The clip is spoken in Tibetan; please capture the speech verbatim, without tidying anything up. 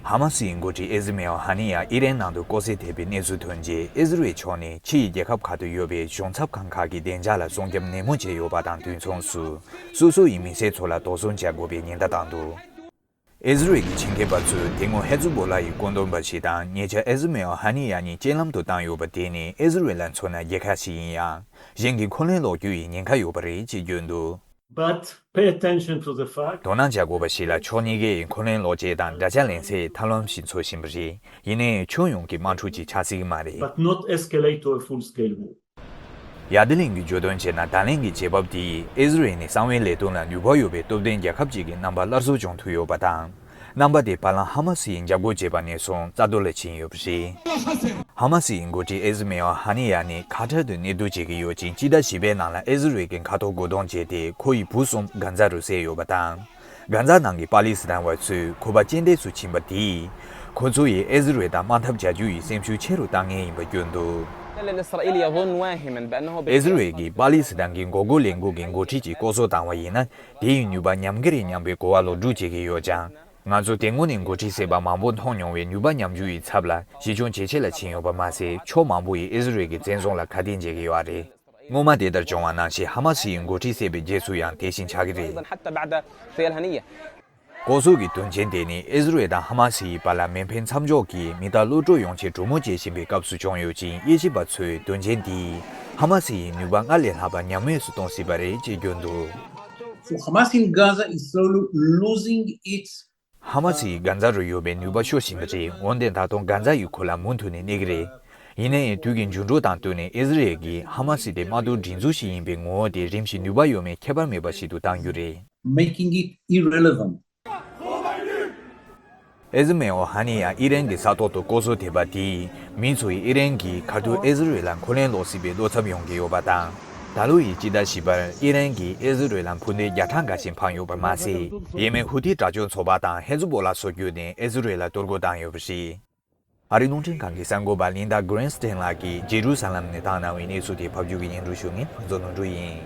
ཧ་མ་སི་ཡི་འགོ་ཁྲིད་ཨེ་ཟི་མེ་ཨོ་ཧ་ནི་ཡ་ཨི་རན་ནང་དུ་ལྐོག་གསོད་ཐེབས་པའི་གནས་ཚུལ་ཐོན་རྗེས། ཨི་ཟི་རེལ་ཕྱོགས་ནས་ཕྱི་ཡི་རྒྱལ་ཁབ་ཁག་ཏུ་ཡོད་པའི་གཞུང་ཚབ་ཁང་ཁག་གི་བདེ་འཇགས་ལ་སྲུང་སྐྱོབ་ནན་མོ་བྱས་ཡོད་པ་དང་དུས་མཚུངས་སུ། སོ་སོ་ཡི་མི་སེར་ཚོ་ལ་དོགས་ཟོན་བྱ་དགོས་པའི་ཉེན་བརྡ་བཏང་འདུག་ཨི་ཟི་རེལ་གྱི་ཆེད་མཁས་པ་ཚོས་དེ་སྔོན་ཧེ་ཛུ་བོ་ལ་ཡི་བཀོད་འདོམས་པ་ཞིག་དང་ཉེ་ཆར་ཨེ་ཟི་མེ་ཨོ་ཧ་ནི་ཡ་གཉིས་རྐྱེན་ལམ་དུ་བཏང་ཡོད་པ་དེ་ནི་ཨི་ཟི་རེལ་ལ་མཚོན་ན་རྒྱལ་ཁ་ཞིག་ཡིན་ཡང་། གཞན་གྱི་འཁོན་ལན་སློག་རྒྱུ་ཡི་ཉེན་ཁ་ཡོད་པ་རེད་ཅེས་བརྗོད་འདུག But pay attention to the fact དོ་སྣང་བྱ་དགོས་པ་ཞིག་ལ། ཕྱོགས་གཉིས་ཀའི་འཁོན་ལན་སློག་ཆེད་དང་འདྲ་ཆ་ལེན་སའི་ཐབས་ལམ་ཞིག་འཚོལ་བཞིན་པ་རེད། ཡིན་ནའི་ཕྱོགས་ཡོངས་ཀྱི་དམག་འཁྲུག་ཅིག་ཆགས་སྲིད་ཀྱི་མ་རེད། But not escalate to a full scale war. ཡ་དི་ལིང་གིས་བརྗོད་དོན་བྱས་ན། ད་ལན་གྱི་བྱེད་བབ་དེས་ཨི་ཟི་རེལ་ནི་གསང་བའི་ལས་དོན་ལ་ནུས་པ་ཡོད་པའི་སྟོབས་ལྡན་རྒྱལ་ཁབ་ཅིག་གི་རྣམ་པ་སླར་གསོ་བྱུང་ཐུབ་ཡོད་པ་དང་། རྣམ་པ་དེ་བར་ལམ་ཧ་མ་སི་ཡིས་འཇབ་རྒོལ་བྱས་པ་ནས་བཟུང་རྩ་གཏོར་ལ་ཕྱིན་ཡོད་པ་རེད། ཧ་མ་སི་ཡི་འགོ་ཁྲིད་ཨེ་ཟི་མེ་ཨོ་ཧ་ནི་ཡ་ནི་ཁ་ཐར་དུ་གནས་སྡོད་བྱེད་ཀྱི་ཡོད་ཅིང་། སྤྱི་ཟླ་བཞི་པའི་ནང་ལ་ཨི་ཟི་རེལ་གྱི་མཁའ་ཐོག་རྒོལ་རྡུང་བྱས་ཏེ། ཁོ་ཡི་བུ་གསུམ་གྷ་ཛ་རུ་བསད་ཡོད་པ་དང་། གྷ་ཛ་ནང་གི་པ་ལི་སི་ཐན་བ་ཚོས་ཁོ་པ་རྐྱེན་འདས་སུ་ཕྱིན་པ་དེས། ཁོ་ཚོ་ཡིས་ཨི་ཟི་རེལ་དང་དམག་འཐབ་བྱ་རྒྱུ་ཡི་སེམས་ཤུགས་ཆེ་རུ་བཏང་མཁན་ཡིན་པ་བརྗོད་འདུག الإسرائيلي يظن واهما بأنه ཨི་ཟི་རེལ་གྱིས་པ་ལི་སི་ཐན་གྱི་འགོག་རྒོལ་ལས་འགུལ་གྱི་འགོ་ཁྲིད་ཅིག་ལྐོག་གསོད་བཏང་བ་ཡིན་ན། དེ་ཡི་ནུས་པ་ཉམས་ཀྱི་རེད་སྙམ་པའི་གོ་བ་ལོག་སྒྲུབ་བྱེད་ཀྱི་ཡོད་ཀྱང་། ང་ཚོ་དེ་སྔོན་ནས་འགོ་ཁྲིད་བསད་པ་མང་པོ་མཐོང་མྱོང་བའི་ནུས་པ་ཉམས་རྒྱུ་ཡི་ཚབ་ལ་གཞི་ཁྱོན་ཇེ་ཆེ་ལ་ཕྱིན་ཡོད་པ་མ་ཟད། ཕྱོགས་མང་པོ་ཡིས་ཨི་ཟི་རེལ་གྱི་བཙན་བཟུང་ལ་ཁ་གཏད་འཇལ་གྱི་ཡོད་རེད། སྔོན་མ་དེ་ལྟར་བྱུང་བ་ནང་བཞིན་ཧ་མ་སི་ཡི་འགོ་ཁྲིད་བསད་པའི་རྗེས་སུ་ཡང་དེ་བཞིན་ཆགས་ཀྱི་རེད། حتى بعد اغتيال هنية. ལྐོག་གསོད་ཀྱི་དོན་རྐྱེན་དེ་ནི་ཨི་ཟི་རེལ་དང་ཧ་མ་སི་ཡི་བར་ལ་མེ་འཕེན་མཚམས་འཇོག་གིས་མི་རྟག་གློད་གྲོལ་ཡོང་ཆེད་གྲོས་མོལ་བྱེད་བཞིན་པའི་སྐབས་སུ་བྱུང་ཡོད་ཅིང་། དབྱེ་ཞིབ་པ་ཚོས་དོན་རྐྱེན་འདིས་ཧ་མ་སི་ཡི་ནུས་པ་སྔར་ལས་ལྷག་པ་ཉམས་དམས་སུ་གཏོང་སྲིད་པ་རེད་ཅེས་བརྗོད་འདུག So Hamas in Gaza is slowly losing its ཧ་མ་སི་ཡིས་གྷ་ཛ་རུ་ཡོད་པའི་ནུས་པ་ཤོར་བཞིན་པ་རེད། འོན་ཏེ་ད་དུང་གྷ་ཛ་ཡི་ཁུལ་ལ་མུ་མཐུད་ནས་གནས་ཀྱི་རེད། ཡིན་ནའི་དུས་ཀྱི་འགྱུར་འགྲོས་དང་བསྟུན་ནས་ཨི་ཟི་རེལ་གྱིས་ཧ་མ་སི་དེ་དམག་དོན་སྒྲིག་འཛུགས་ཤིག་ཡིན་པའི་ངོ་བོ་དེ་རིམ་བཞིན་ནུས་པ་ཡོད་མེད་ཁྱད་པར་མེད་པ་ཞིག་ཏུ་གཏང་རྒྱུ་རེད། Making it irrelevant. ཨེ་ཟི་མེ་ཨོ་ཧ་ནི་ཡ་ཨི་རན་གྱི་ས་ཐོག་ཏུ་ལྐོག་གསོད་ཐེབས་པ་དེས། མི་ཚོ་ཡིས་ཨི་རན་གྱིས་ཁ་ཐུག་ཨི་ཟི་རེལ་ལ་འཁོན་ལན་སློག་སྲིད་པའི་བློ་འཚབ་ཡོང་གི་ཡོད་པ་དང་། ད་ལོ་ཡི་སྤྱི་ཟླ་བཞི་པར་ཨི་རན་གྱིས་ཨི་ཟི་རེལ་ལ་འཕུར་མདེལ་བརྒྱ་ཕྲག་འགའ་ཞིག་འཕངས་ཡོད་པ་མ་ཟད། ཡེ་མེན་ཧུ་ཐི་དྲག་སྤྱོད་ཚོགས་པ་དང་ཧེ་ཛུ་བོ་ལ་སོགས་བརྒྱུད་ནས་ཨི་ཟི་རེལ་ལ་གཏོར་རྒོལ་བཏང་ཡོད་པ་རེད། ཨ་རིའི་རླུང་འཕྲིན་ཁང་གི་གསར་འགོད་པ་ལིན་ཌ་གྷི་རིན་སྟེན་ལགས་ཀྱིས་ཇེ་རུ་ས་ལམ་ནས་བཏང་གནང་བའི་གནས་ཚུལ་དེ་ཕབ་སྒྱུར་གྱིས་སྙན་སྒྲོན་ཞུ་མཁན་ཕུན་ཚོགས་ལྷུན་གྲུབ་ཡིན།